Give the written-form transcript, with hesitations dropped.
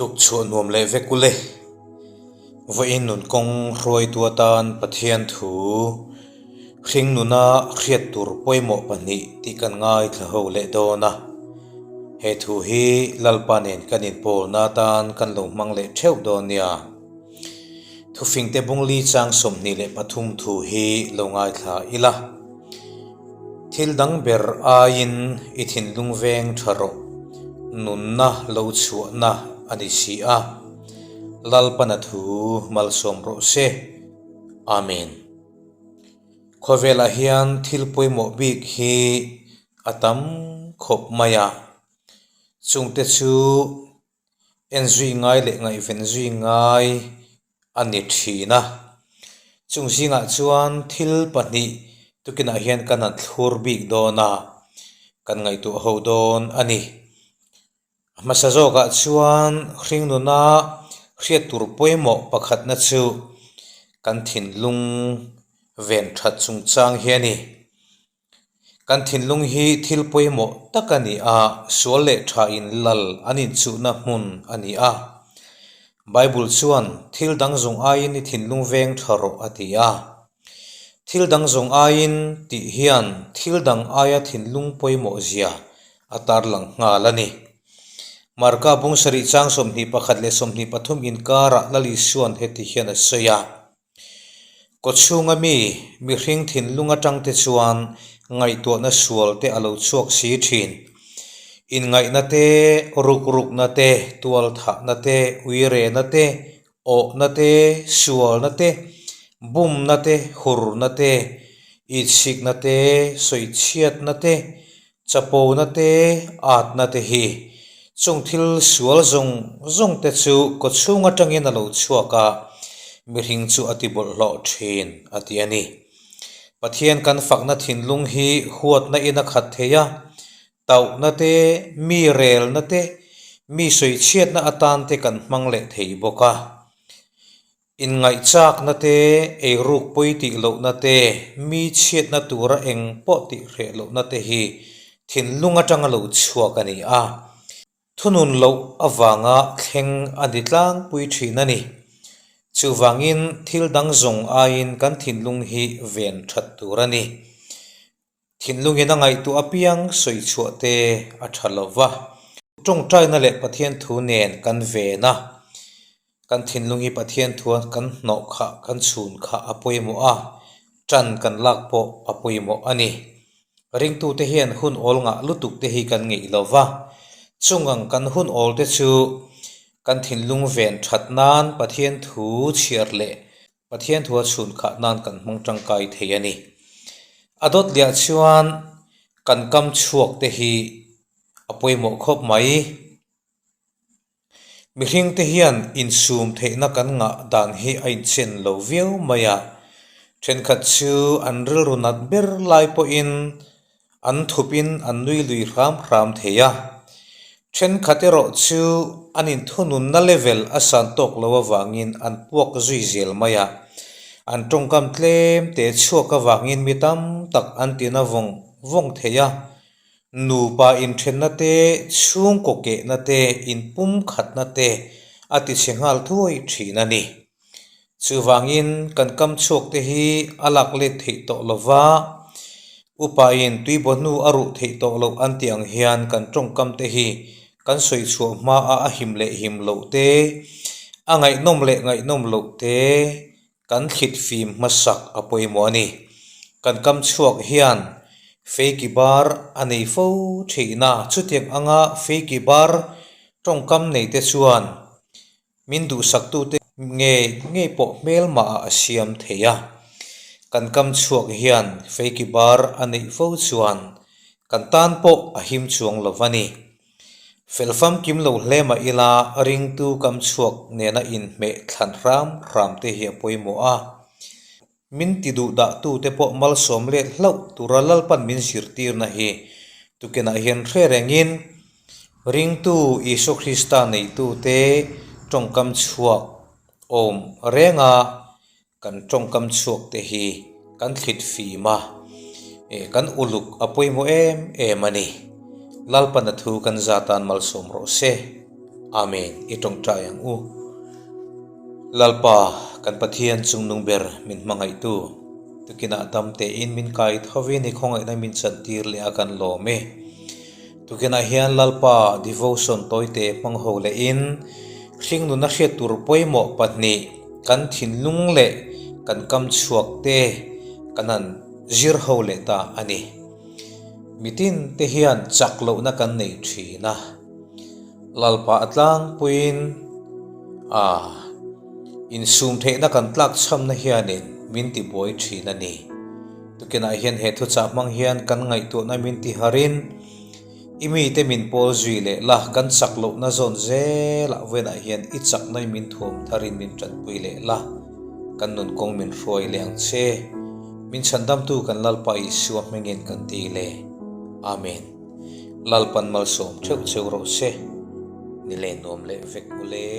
Tukchhuah nuam leh vek ule. Vawiin nun kawng hruaitu atan Pathian thu hring nuna hriat tur pawimawh pahnih tih kan ngaithla ho leh dawn a. He thu hi Lalpa nen kan inpawlna atan kan lo hmang leh theuh dawn nia. Thufingte bungli chang 23 thu hi lo ngaithla ila. Thil dang ber aiin i thinlung veng tha rawh, nunna lo chhuahna a ni si a. Lalpana thu malsawm rawh se. Amen. Khawvelah hian thil pawimawh bik hi a tam khawp mai a, chungte chu En zui ngai leh ngaihven zui ngai a ni thin a. Chung zingah chuan thil pahnih tukinah hian kan han thlur bik dawn a, kan ngaihtuah ho dawn a ni. A hmasa zawkah chuan hringnuna hriat tur pawimawh pakhatna chu kan thinlung ven that chungchang hi a ni. Kan thinlung hi thil pawimawh tak a ni a, sual leh tha in lal an inchuhna hmun a ni a. Bible chuan thil dang zawng aiin i thinlung veng tha rawh a ti a. Thil dang zawng aiin tih hian thil dang aia thinlung pawimawh zia a tarlang nghal a ni. Marka bung sarih chang 21 leh 23 inkarah Lal Isua'n heti hian a sawi a. Kawchhunga mi, mihring thinlung atangte chuan ngaihtuahna sual te a lo chhuak si thin. Inngaihna te, rukrukna te, tualthahna te, uirena te, awhna te, sualna te, bumna te, hurna te, itsikna te, sawichhiatna te, Chapona te, atna te hi chung thil sual zawng zawng te chu kawchhung atangin a lo chhuak a, mihring chu a ti bawlhhlawh thin a ti a ni. Pathian kan fakna thinlung hi huatna in a khat thei a, tauhna te, mi relna te, mi sawichhiatna atan te kan hmang leh thei bawk a. Inngaihchakna te, eiruk pawi tih lohna te, mi chhiatna tura eng pawh tih hreh lohna te hi thinlung atanga lo chhuak a ni a, thunun loh avanga thleng a ni tlangpui thin a ni. Chuvangin thil dang zawng aiin kan thinlung hi ven that tur a ni. Thinlungin a ngaihtuah apiang sawi chhuah te a tha lo va. Tawngtaina leh Pathian thu nen kan ven a, kan thinlung hi Pathian thua kan hnawh khah, kan chhun khah a pawimawh a, tan kan lak pawh a pawimawh a ni. Ringtute hian hun awl ngah lutuk te hi kan ngeih lo va, chung ang kan hun awl te chu kan thinlung ven that nan Pathian thu chhiar leh Pathian thua chhun khah nan kan hmang tangkai thei a ni. A dawt liah chuan kan kam chhuak te hi a pawimawh khawp mai. Mihring te hian insum theihna kan ngah dan hi a inchen lo viau mai a, thenkhat chu an rilru nat ber lai pawhin An thupin an nui lui hram hram thei a. Thenkhat erawh chu an inthununna level a san tawk lo avangin an puak zui zel mai a. An tawngkam tlem te chhuak avangin mi tam tak an tina vawng vawng thei a. Nupa inthenna te, chhungkaw kehna te, inpumkhatna te a tichhe nghal thuai thin a ni. Chuvangin kan kam chhuak te hi a lak let theih tawh lo va, upain tuibaw hnu a ruh theih tawh loh an tih ang hian kan tawngkam te hi kan sawi chhuah hmaa a him leh him loh te, a ngaihnawm leh ngaihnawm loh te kan thlit fim hmasak a pawimawh a ni. Kan kam chhuak hian feiki bar a nei fo theihna chutiang anga feiki bar tawngkam nei te chuan Min duhsaktute ngei ngei pawh hmelmah ah a siam thei a, kan kam chhuak hian feiki bar a neih fo chuan kan tan pawh a him chuang lo a ni. Fel famkim lo hle mah ila ringtu kam chhuak nena inhmeh thlan hram hram te hi a pawimawh a. Min ti duh dah tute pawh malsawm let hlauh tura Lalpan min zirtirna hi tukinah hian hre rengin ringtu Isua Krista neitute tawngkam chhuak awm renga kan tawngkam chhuak te hi kan thlit fim a, kan uluk a pawimawh em em a ni. Lalpan a thu kan zatan malsawm rawh se. Amen. I tawngtai ang u. Lalpa, kan Pathian chungnung ber min hmangaihtu, tukinah dam tein min kai thovin i khawngaihna min chantir leh a kan lawm e. Tukinah hian Lalpa devotion tawite hmang ho lehin hringnuna hriat tur pawimawh pahnih kan thinlung leh kan kam chhuak te kan han zir ho leh ta a ni. Mitin te hian chak lohna kan nei thin a, Lalpa a tlangpuiin a insum theihna kan tlak chhamna hianin min tibuai thin a ni. Tukinah hian he thuchah hmang hian kan ngaihtuahna min ti harin i mite min pawl zui leh la, kan chak lohna zawn zelah vawiinah hian i chakna min thuam tharin min tanpui leh la, kan nun kawng min hruai leh ang che. Min chhandamtu kan Lalpa Isua hmingin kan ti le. Amen. Lalpan malsawm theuh cheu rawh se. Ni leh nuam leh vek u le.